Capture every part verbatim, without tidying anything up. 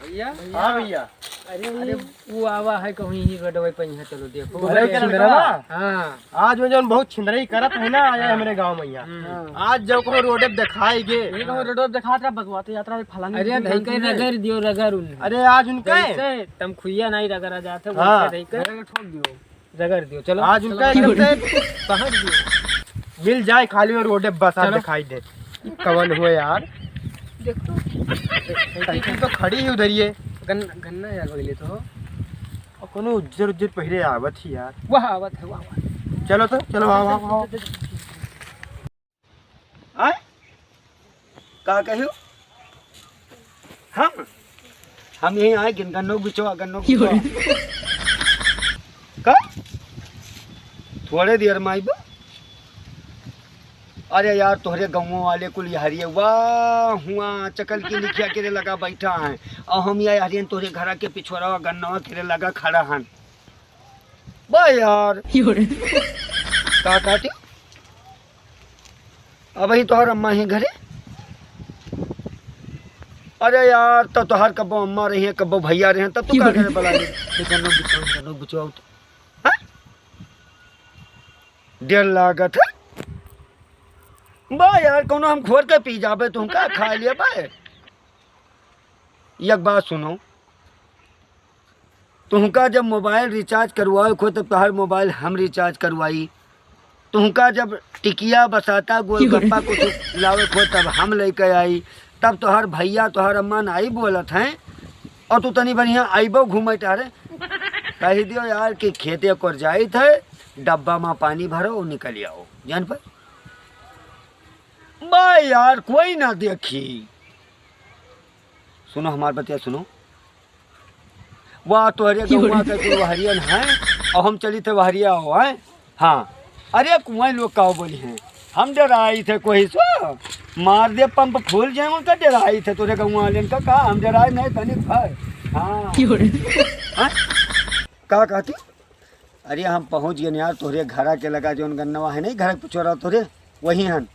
भैया। हाँ भैया। अरे, अरे, वो आवा है कहूँ ही रोडवे पे, यहाँ चलो देखो। अरे, छिंदरवा। हाँ। आज वो जौन बहुत छिंदरई करत है ना, आया है हमरे गाँव में यहाँ। हाँ। आज जब कहूँ रोडे पे देखाई गे। ये कहूँ रोडे पे देखात रहा, बगवाते जात रहा, फलानी अरे, दुकान धइके पे। रगड़ दियो, रगड़ उन्हें। अरे, आज उनका है। जैसे तमखुइया नहीं रगड़ा जात है, हाँ। वैसे धइके रगड़ ठोक दियो। रगड़ दियो, चलो। आज उनका चलो। एकदम से पकड़ दियो। मिल जाए खाली और रोडे बसा चलो। दिखाई दे। कवन हुआ यार? देख तो। साइकिल तो खड़ी ही उधर ये। गन-, गन्ना यार बगले तो। और कोनो उज्जर उज्जर पहिरे आवत ही यार। वाह आवत है, वाह, वाह। चलो तो, चलो, आओ, आओ, आओ। आय? का कहियो? हम? हम यहीं आए, गन-, गन्नो बिचवा, गन्नो बिचवा। का? थोड़े देर में आइबो। अरे यार, तोहरे गउँवा वाले कुल यहरिया हुआ, हुआ चकल की लिखिया केरे लगा बैठा है। और हम या यहरियन तोहरे घरा के पिछोरवा गन्नवा केरे लगा खड़ा हन। बा यार। का कहती? अबहीं तोहर अम्मा ही घरे? अरे यार, तब तोहर कब्बो अम्मा रही है, कब्बो भैया रहे हैं, तब तू का करे बला ले? देखो, लोग बिचाओ, लोग बिचाओ तो। हाँ? डर लागत है? बा यार, कोनो हम खोर के पी जाबे, तुम का खा लिया बा? एक बात सुनो, तुहका जब मोबाइल रिचार्ज करवावे को, तब तोहार मोबाइल हम रिचार्ज करवाई। तुहका जब टिकिया, बसाता, गोलगप्पा कुछ लावे को, तब हम लेके आई। तब तोहार भैया, तोहार अम्मा नाई बोलत हैं, और तू तनी बढ़िया आइबो घूमे टहरे। कही दियो यार कि खेते कोर जाइत है, डब्बा में पानी भरो और निकल आओ, जान पर। बा यार, कोई ना देखी। सुनो हमार बतिया, सुनो। वाह, तोहरे गउँवा के कुल वहरियन हैं, और हम चली थे वहरिया हो, हैं? हाँ। अरे, कुआं लोग का बोली हैं? हम डराई थे कोई सो, मार दे पंप फूल जाए, उनका डराई थे, तोहरे गउँवा वालेन का, का हम डराए नहीं, तनिक भर। हाँ। हाँ? का कहती? अरे, हम पहुँच गए यार, तोहरे घरा के लगा, जौन गन्नवा है नहीं, घर के पिछोरा तोहरे, वही हन।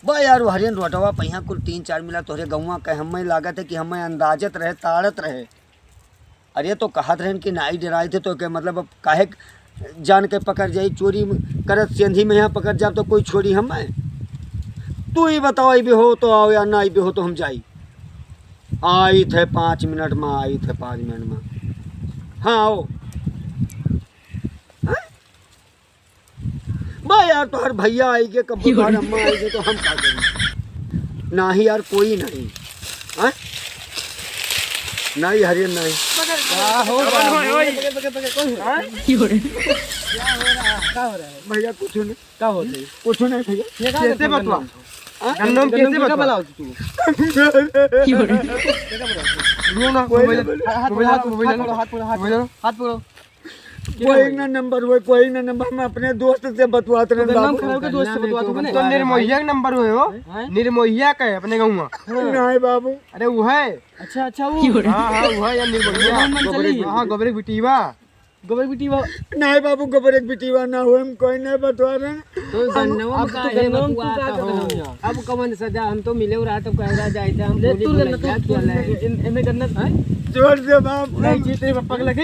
बा यार, वहरियन रोडवा पहिया कुल तीन चार मिला तोहरे गउँवा के, हमें लागत है कि हमें अंदाजत रहे, ताड़त रहे। अरे, तो कहत रहन कि नाई डराई थे, तो के मतलब, अब काहे जान के पकड़ जाई, चोरी करत सेंधी में यहाँ पकड़ जाब, तो कोई छोड़ी हमें? तू ही बताओ, अइबे हो तो आओ, या ना अइबे हो तो हम जाई। आई थे पाँच मिनट में, आई थे पाँच मिनट में। हाँ, आओ। हैं? बा यार, तोहर भैया आई के, कब तोहर अम्मा आई के, तो हम का करी? नाही यार, कोई नाही। हैं? नाही हरियन नाही। का हो रहा है? का हो रहा है? भैया, कुछ नहीं। का होत है? कुछ नहीं भैया। ये का कैसे करत बतवा? हो? हाँ? गन्नम गन्नम कैसे के का बतवा? बलाओ तू? रो ना, कोई मोबाइल, नहीं बोले। हाथ, हाथ, मोबाइल, हाथ, मोबाइल, हाथ, हाथ, हाथ, हाथ, हाथ पकड़ो। कोई ना नंबर हुए, कोई ना नंबर, हम अपने दोस्त से बतवात रहे गन्नम बाबू। खराब के दोस्त से बतवात हो, तो निर्मोहिया के नंबर हुए हो? हैं? निर्मोहिया का है अपने गाँव में। हाँ। नहीं बाबू। अरे वो है। अच्छा, अच्छा, वो। हाँ, हाँ, वो है यार निर्मोहिया। हाँ, गोबरे बिटिया। गोबरे बिटिया। नहीं बाबू, गोबर एक बिटिया ना हो, हम कोई नहीं बतवा रहे। तो अब गन्नवा अब तो काहे गन्नवा तू बतवात का हो? करत हो? अब कवन सजा, हम तो मिले रहा तो कह रहा जाए थे, हम ले भूली तू गन्ना, भुलैया तू, तू खेले। इन, इन्हें गन्ना है? छोड़ दे बाबू। नहीं जी, तेरे पप्पा के लगे।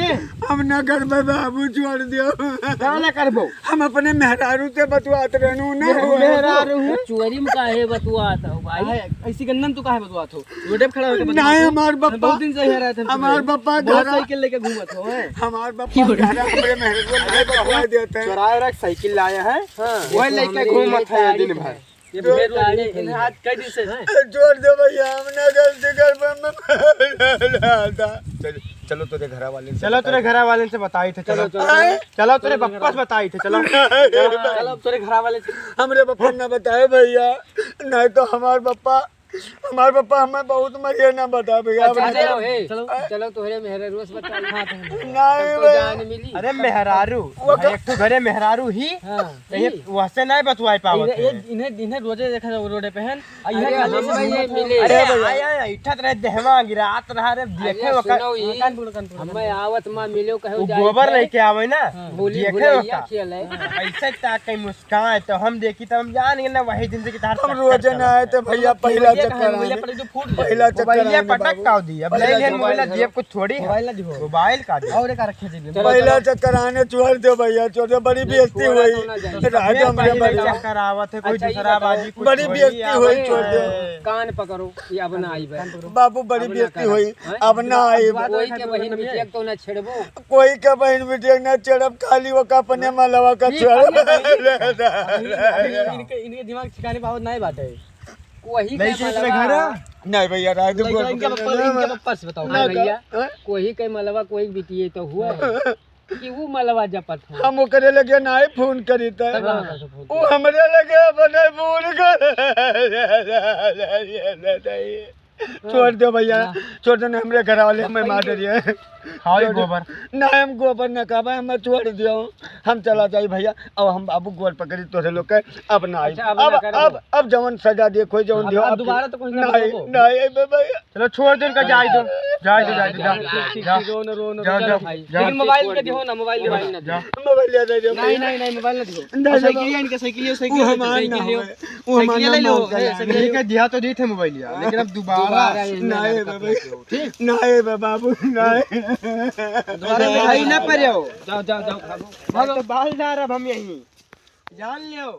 हम ना कर पाए बाबू, छोड़ दियो। का ना करबो? हम अपने मेहरारू से बतवात रहनू ना। मेहरारू है? चोरी में काहे बतवात हो भाई? काहे? ऐसी गन्नन तू काहे बतवात हो? रोडे पे खड़ा होके बतवात हो। नहीं, हमार हम पप्पा, बहुत दिन से यहाँ रहते हैं, हमार पप्पा बहुत घर साइकिल लेके घूमत हो, हैं? हमार पप्पा घर हमरे मेहरारू में बतवा देते हैं। चुराए रख साइकिल लाए हैं। हाँ। वही लेके घूमत है दिन भर। ये जो भेड़ वाले इन्हें आज कई दिन से हैं। जोर दे भैया, हम ना गलती कर पाए, मैं चल, चलो तोरे घरा वाले से चलो तोरे बताई। घरा वाले से बताई थे, चलो। चलो, चलो। आए? चलो तोरे पप्पा से बताई थे, चलो। चलो तोरे घरा वाले से। हमरे पप्पा ना बताए भैया, नहीं तो हमार पप्पा, हमार पप्पा हमें बहुत मरिए ना बता भैया। अच्छा, चलो, ए, चलो। चलो तोहरे मेहरारू से बताई। हाँ, तो नहीं तब तो भैया। जान मिली। अरे मेहरारू, वो का एक ठो घरे मेहरारू ही। हाँ। तो ये वहसे नहीं बतवाए पावत इन्हें, है। ये, इन्हें, इन्हें रोजे देखा था रोडे पे है। अरे, अरे, हम ये मिले। अरे, अरे, आया, आया, इठत रहे, देहवा गिरात रहा रे, देखे अरे, वो का सुनो, ई कान पकड़ो, कान पकड़ो, कान हमें पकड़ो। आवत माँ मिलो, कहो वो जाए गोबर थे। लेके आवे ना, हाँ। बोली देखे भुलैया ओका। खेल है। ऐसे ताक के मुस्कान, तो हम देखी, तो हम जान गए ना, वही दिन से कि तार हम चक्कर रोज चला ना आए थे भैया, पहला चक्कर आने, पटक जो फूट गया। पहला चक्कर मोबाइल आने पटक बाबू। का दी? अब पहला ले लेन चक्कर मोबाइल, आने। जेब को छोड़ी। मोबाइल ना दिहो। मोबाइल का दे? और एक रखे जेब में। चलो, पहला चक्कर आने, छोड़ दो भैया, छोड़ दो, बड़ी बेइज्जती हुई। राज हमरे पहले बड़ी चक्कर आवत है, कोई अच्छा, ये दूसरा बताओ। बाजी कुछ बड़ी बेइज्जती हुई, छोड़ दो। कान पकड़ो, ये अब ना आई बे। बाबू, बड़ी अब ना बेइज्जती करो। हुई, हैं? अब ना आई। कोई के बहिन बिटिया के तो ना छेड़बो। कोई के बहिन बिटिया के ना छेड़ब, खाली वो का अपने मलवा का छेड़ब। अभी इनके, इनके दिमाग ठिकाने पे आवत नहीं बाटे। कोही नहीं, का इनके मलवा। घर है? नहीं भैया, राय दे, लइका बोल इनके के पप्पा, ना। इनके पप्पा से बताओ। ना हाँ भैया, का? कोही के मलवा कोई बिटिये तो हुआ है कि वो मलवा जपत हो। हम ओकरे लगे नाई फोन करी त। तब कहाँ से फोन वो करी? हमरे लगे अपने फोन कर। छोड़ दो भैया, ना। छोड़ दो ना, हमरे घर वाले हमें मार डरिए। खाओ ये छोड़ दो। गोबर। ना, हम गोबर ना खाबे, हमें छोड़ दियो, हम चला जाई भैया। अब हम बाबू गोड़ पकड़ी तोरे लोग के, अब ना आई। अच्छा, अब अब, ना करब। अब, अब जवन सजा देखो, जवन अब, दियो, अब अब दोबारा तो कुछ ना नहीं, बोलबो। नहीं, ए, बे, भैया। चलो, छोड़ दो इनका, जाए दो, जाए दो, जाए दो, जा, जा, जा, जा, जा, रो ना, रो ना, जा, चलो जा, भाई। जा। लेकिन मोबाइल के दिहो ना, मोबाइल दिहो। जा। मोबाइल ले दे, दे, नहीं, मोबाइल। नहीं, नहीं, मोबाइल ना दिहो। दे, दे, साइकिल बाबू। इनके साइकिल, साइकिल वो हमार ना साइकिल होए, वो हमार साइकिल ना ले लो, मोबाइल ए, है। साइकिल ले लो। इनके दिया तो दी थे मोबाइल यार, लेकिन अब दोबारा दोबारा ये नहीं, नहीं, बाबू। ठीक? नहीं, बाबू, नहीं। दोबारा नहीं। आई ना पर हो। जाओ, जाओ, जाओ, भागो। भाई तो बाल झाड़ अब हम यहीं। जान लियो।